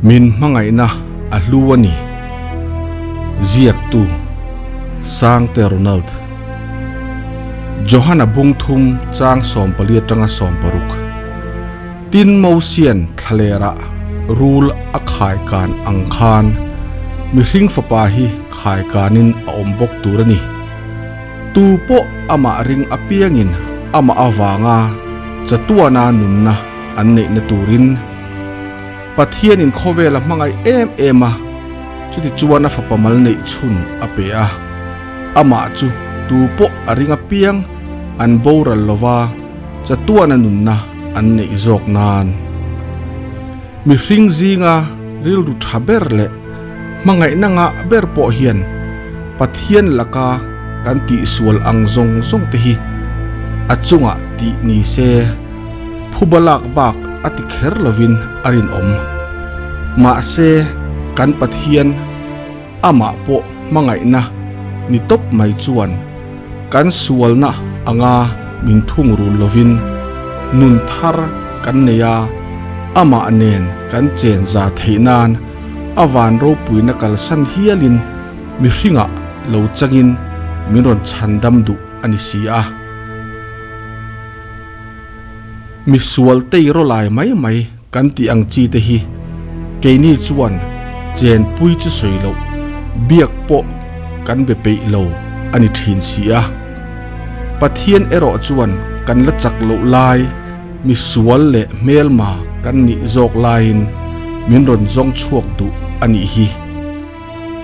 Min hmangaihna a hlu a ni. Ziaktu, Sangte Ronald. Johana bung thum chang sawmpali atanga sawmparuk. Tin Mosian thlalerah rul a khaikan ang khan mihring fapa hi khaikanin a awm bawk tur a ni. Tu pawh amah ring apiangin amah avanga chatuana nunna an neihna turin Pathianin khawvel a hmangaih em em a, chuti chuan a fapa mal neih chhun a pe a. Amah chu tu pawh a ring apiang an boral lova chatuana nunna an neih zawk nan. Mihring zinga rilru tha ber leh hmangaihna ngah ber pawh hian Pathian laka kan tihsual ang zawng zawng te hi a chungah tih ni se phuba lak bak a ti kher lovin a rinawm. Mahse, kan Pathian amah pawh hmangaihna ni tawp mai chuan kan sualna anga min thungrul lovin nun thar kan nei a, amah nen kan chen za theih nan a van ropuina kalsan hialin mihringah lo changin min rawn chhandam duh a ni si a. Misual teiraw lai mai mai kan tih ang chi te hi keini chuan chenpui chu sawi loh biak pawh kan be peih lo a ni thin si a. Pathian erawh chuan kan la chak loh lai misual leh hmelma kan nih zawk laiin min rawn zawng chhuak duh a nih hi.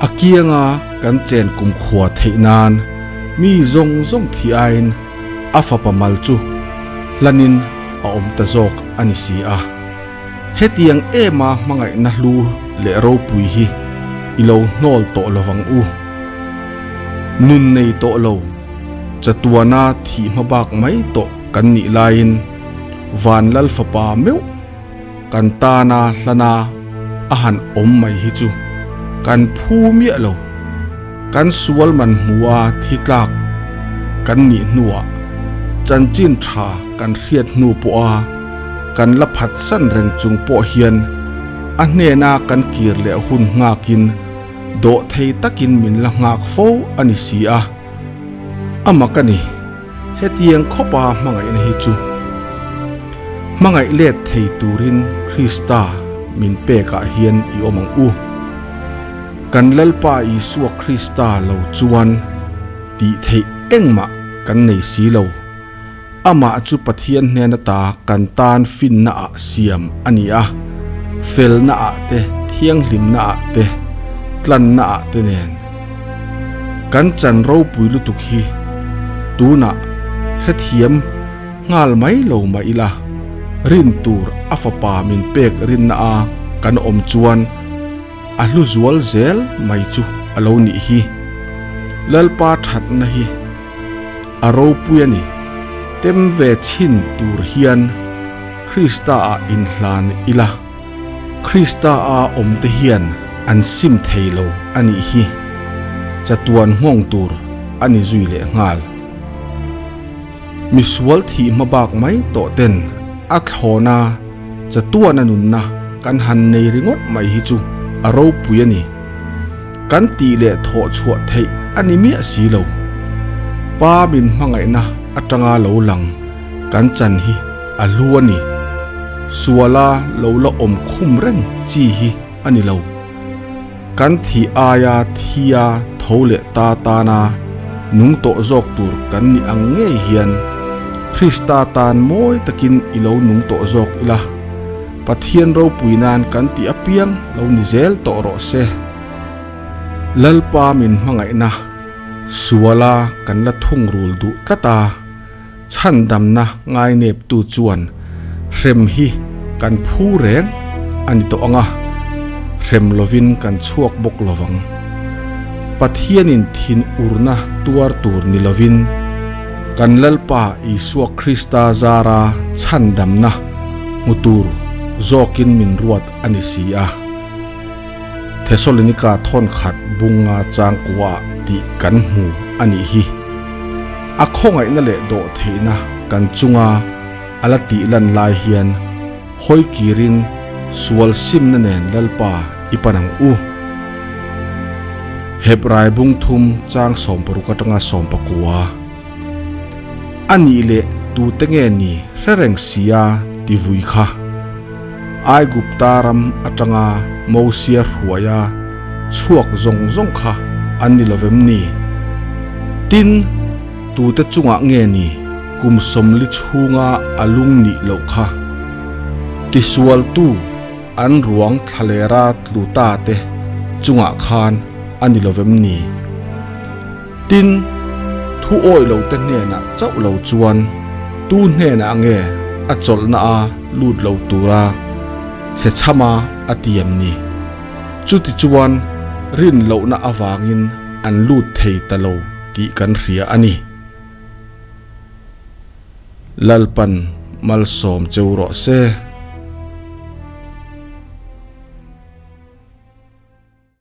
A kianga kan chen kumkhua theih nan mi zawng zawng thi aiin a fapa mal chu hlanin a awm ta zawk a ni si a. Hetiang ema hmangaihna hlu leh ropui hi i lo hnawl tawh lovang u. Nun nei tawh lo, chatuana thih hma bak mai tawh kan nih laiin Vanlal fapa meuh kan tana hlana a han awm mai hi chu kan phu miah lo. Kan sual man hmua thi tlak kan nih hnuah chanchin tha kan hriat hnu pawha kan la phatsan reng chung pawh hian a hnena kan kir leh hun nghakin dawh thei takin min la nghak fo a ni si a. A mak a ni, hetiang khawpa hmangaihna hi chu hmangaih let thei turin Krista min pekah hian i awm ang u. Kan Lalpa Isua Krista lo chuan tih theih engmah kan nei si lo. Amah chu Pathian hnen ata kan tan finna ah siam a ni a, felna ah te, thianghlimna ah te, tlanna ah te nen. Kan chan ropui lutuk hi tunah hrethiam nghal mai lo mah ila, rin tur a fapa min pek rinna a kan awm chuan a hlu zual zel mai chu a lo nih hi. Lalpa thatna hi. A ropui a ni. Tem ve chhin tur hian Krista ah inhlan ila. Krista a awm te hian an sim thei lo a nih hi. Chatuan nghawng tur a ni zui leh nghal. Misual thih hma bak mai tawh ten a thlawna chatuana nunna kan han nei ringawt mai hi chu a ropui a ni. Kan tih leh thawh chhuah theih a ni miah si lo. Pa min hmangaihna atanga lo lang kan chan hi a hlu a ni. Suala lo la awm khum reng chi hi a ni lo. Kan thih aia thia tho leh ta tana nung tawh zawk tur kan nih ang ngei hian Krista tan mawi takin i lo nung tawh zawk ila. Pathian ropui nan kan tih apiang lo ni zel tawh rawh se. Lalpa min hmangaihna suala kan la thungrul duh tlat a, chhandamna ngaineptu chuan hrem hi kan phu reng a ni tawh ang a, hrem lovin kan chhuak bawk lovang. Pathianin thin urna tuar tur ni lovin kan Lalpa Isua Krista zara chhandamna hmu tur zawkin min ruat a ni si a. Thesalonika thawn khat bunga changkua tih kan hmu a nih hi. A khawngaihna leh dawh theihna kan chunga a la tih lan lai hian hawi kirin Sual simna nen Lalpa i pan ang u. Hebrai bung thum chang 60 atanga 19. A nih leh tute nge ni hre reng sia ti vui kha. Aigupta ram atanga Mosia hruaia chhuak zawng zawng kha an ni lovem ni? Tin, tute chungah nge ni kum 40 chhunga a lung nih loh kha? Tisualtu an ruang thlalera tlu ta te chungah khan a ni lovem ni? Tin, thu awih lo te hnenah chauh lo chuan tu hnenah nge a chawlhna a lut lo tura chhe chhama a tiam ni? Chuti chuan rin lohna avangin an lut thei ta lo tih kan hria a ni. Lalpan malsawm cheu rawh se.